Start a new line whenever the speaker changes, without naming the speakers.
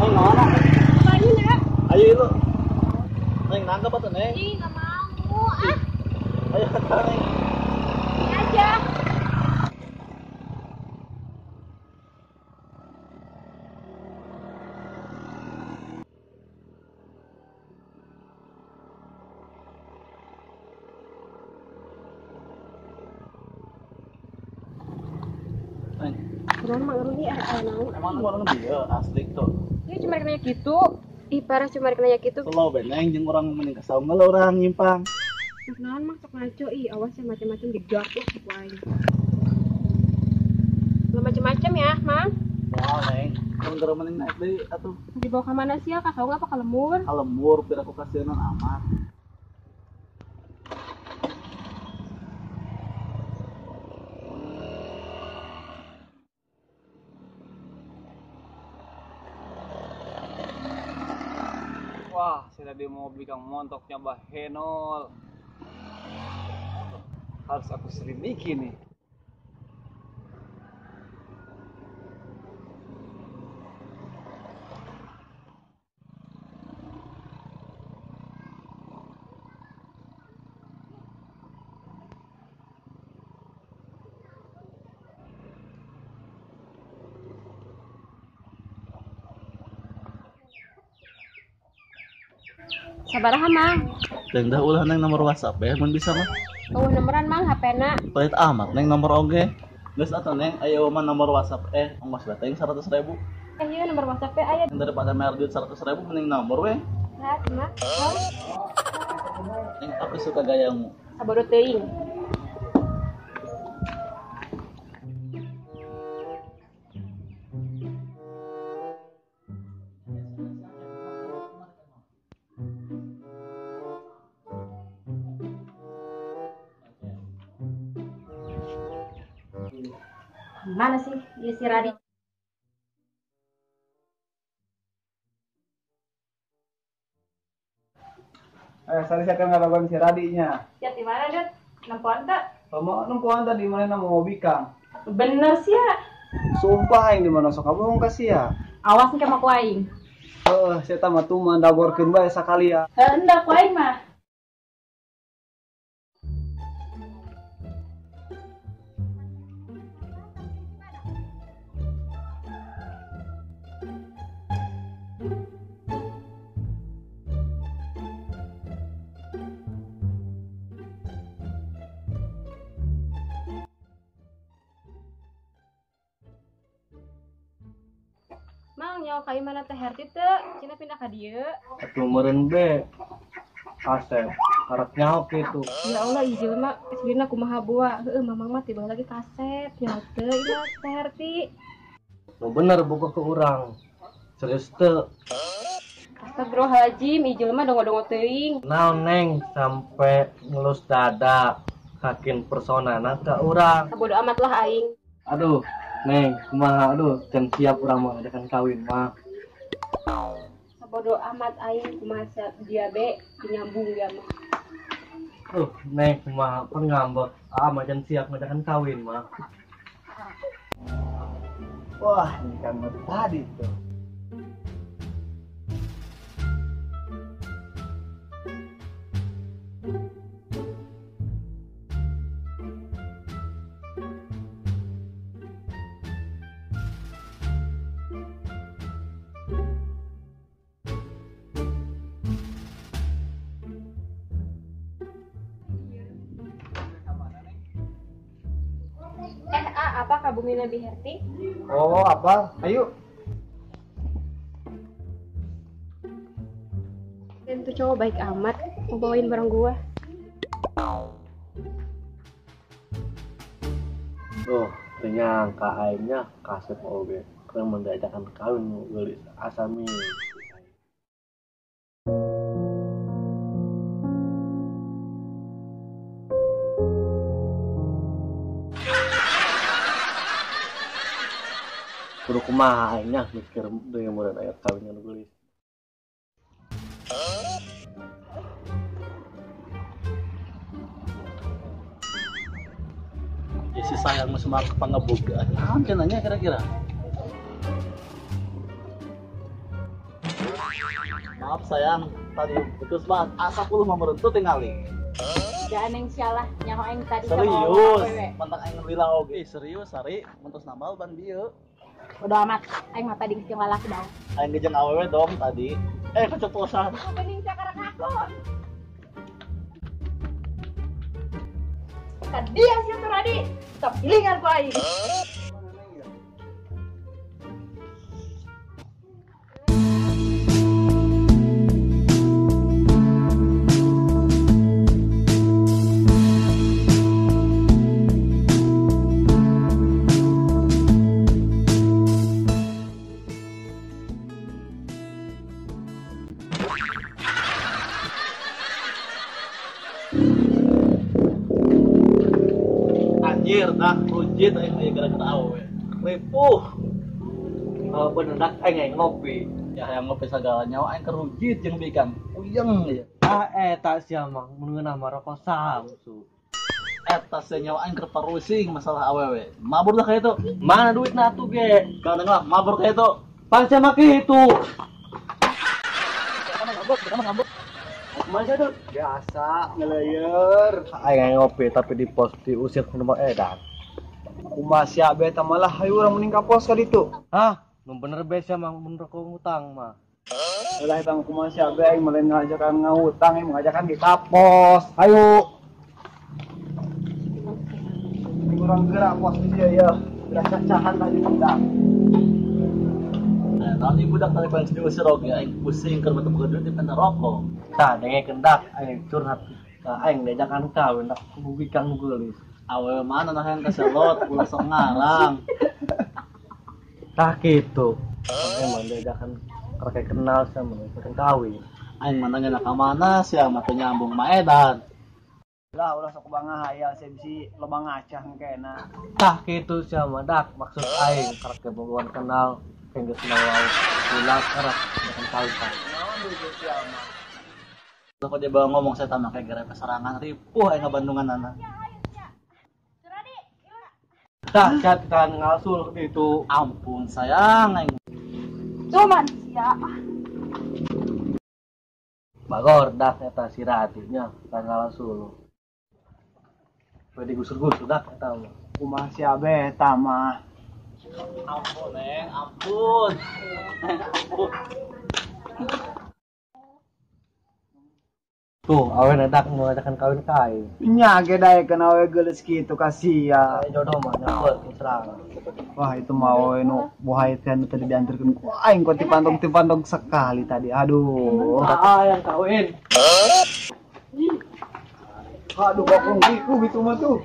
Neng, mana?
Ayo, nak.
Ayo lu. Neng, nangkep atau Neng?
Ih, nggak mau. Ah.
Ayo, Neng.
Ini aja.
Neng.
Kurang mah ini naon.
Emang orang dia asli tuh.
Iya cuma nanya gitu. Ih parah cuma nanya gitu.
Slow beneng jeung orang mending ka saung lah orang nyimpang.
Naon mah sok ngaco ih awas ya macam-macam digaplok ku aing. Lu macam-macam ya, Mang.
Moal Neng. Mun keur mending naik deui atuh.
Dibawa ka mana sih ya? Ka saung apa ka lembur?
Ka lembur pira ku kasieun amat.
Wah, saya tadi mau beli kang montoknya Bah Henol. Harus aku selidiki nih.
Sabaraha Mang.
Teu dah ulah Neng nomor WhatsApp ya, mun bisa mah.
Oh, nomoran Mang HP-na.
Pelit amat Neng nomor oge. Geus atuh Neng, aya mah nomor WhatsApp ongkos bae teh 100.000.
Iya nomor WhatsApp aya.
Daripada bayar duit 100.000 mending nomor we.
Nah, mah.
Neng, aku suka gayamu.
Sabodo teuing. Mana sih ya si Radi?
Sorry saya kan ngalaban si Radinya.
Ya di mana, Dut? Nempoan tak?
Mau nempoan tadi mana mau bikang.
Bener sih ya.
Sumpah aing di mana sok kamu kasih ya.
Awas nih sama ku aing.
Heeh, saya tambah tuman dagorkeun bae sakali ya.
Heuh, endak ku aing mah. Mang, nyawa ka imana teh Herti teu? Cina pindah ka dieu.
Atuh meureun be. Asep, karek nyaho kitu.
Ya Allah, ieu jelema aslinya kumaha boa. Heueuh, mamang mah tiba lagi kasep. Nyaho teu ieu teh Herti.
Nu bener boga ke urang. Serius teu?
Astagfirullahaladzim, ieu jelema dongo-dongo teuing.
Naon Neng sampe ngelus dada saking personana ka urang.
Bodo amat lah aing.
Aduh. Neng, kumaha aduh, can siap urang mah ngajakan kawin mah.
Sabodo amat aing kumaha siap dia be nyambung dia mah.
Neng, kumaha pun ngambek. Ah, mah can siap ngajakan kawin mah.
Wah, ini kan tadi tuh.
Apa kabumi Nabi Herti?
Oh, apa? Ayo.
Dan tuh cowok baik amat, mau bawain barang gua.
Tuh, ternyata aingnya kasep oge. Kurang mendajakan kawin geulis asami. Kudu kumaha aingnya mikir deui meureun aya kawin nu geulis.
Ya si sayang mah semak pangebogaan. Naon cenah nya kira-kira? Maaf sayang, tadi putus banget. Asa puluh mah merentu tingali.
Jangan yang salah, nyaho aing tadi sama
Serius,
awewe.
Mentak aing lila oge. Serius, Sari, mentos nambal ban bieu.
Bodo amat, aing mah tadi geus jeung lalaki dong.
Aing ge jeung awewe dong tadi. Keceplosan.
Bening sakarang aku. Kan dia sih tuh Radi, tetap gilingan ku aing.
Anjir, dah rujit aing mah gara-gara awewe. Ripuh.
Bener dak aing ngopi.
Ya hayang ngopi sagala nyawa aing kerujit jeung bikang. Puyeng ya.
Ah eta sia mah mun ngeunah mah rokok Samsu.
Eta sia nyawa aing keur parusing masalah awewe. Mabur lah kayak itu.
Mana duitna atuh ge?
Gandeng lah, mabur kayak itu.
Pan sia mah kitu.
Mabur, mabur.
Mana tuh?
Biasa ngelayer.
Aing ngopi tapi di pos diusir ku nomor edan.
Kumaha sia be eta malah hayu urang mending ka pos ka ditu.
Hah, nu bener be sia mah mun rokok ngutang mah.
Ulah eta mah kumaha sia be aing mah lain ngajakan ngahutang, aing ngajakan di ka pos. Hayu. Mending urang geura pos di dieu ya. Geura cacahan tadi budak.
Naon ieu budak tadi paling diusir oge aing pusing keur boga duit dipenta rokok.
Tah dengekeun dak aing curhat ka aing diajakan kawin dak ku bikang nu geulis.
Awewe mana nah hayang kaselot ulah sok ngarang.
Tah kitu. Emang diajakan karek kenal sama diajakan kawin.
Aing mah nanya ka mana sia mah teu nyambung mah edan.
Lah ulah sok bangga hayal sia bisi loba ngacah engkena.
Tah kitu sia mah dak maksud aing karek bogohan kenal geus kenal laut ulah karek diajakan kawin tah.
Naon duit sia mah.
Kalau dia bawa ngomong saya tambah kayak gara serangan ripuh aing ngabandungan anak.
Tah sia kita ngasul itu.
Ampun sayang aing.
Cuman sia.
Bagor dak eta si Rati nya kan ngalasul. Pede gusur-gusur dak eta mah.
Kumaha sia be eta mah.
Ampun neng, ampun. Ampun.
Tuh, awen edak mau ngajakan kawin ka aing.
Nya ge daekeun awe geulis kitu ka sia.
Jodoh mah nyambel serang.
Wah, itu mah awe nu bohai teh nu tadi diantarkeun ku aing kok tipantong-tipantong sekali tadi. Aduh.
Ah, yang kawin.
Aduh, kokong gitu mah tuh.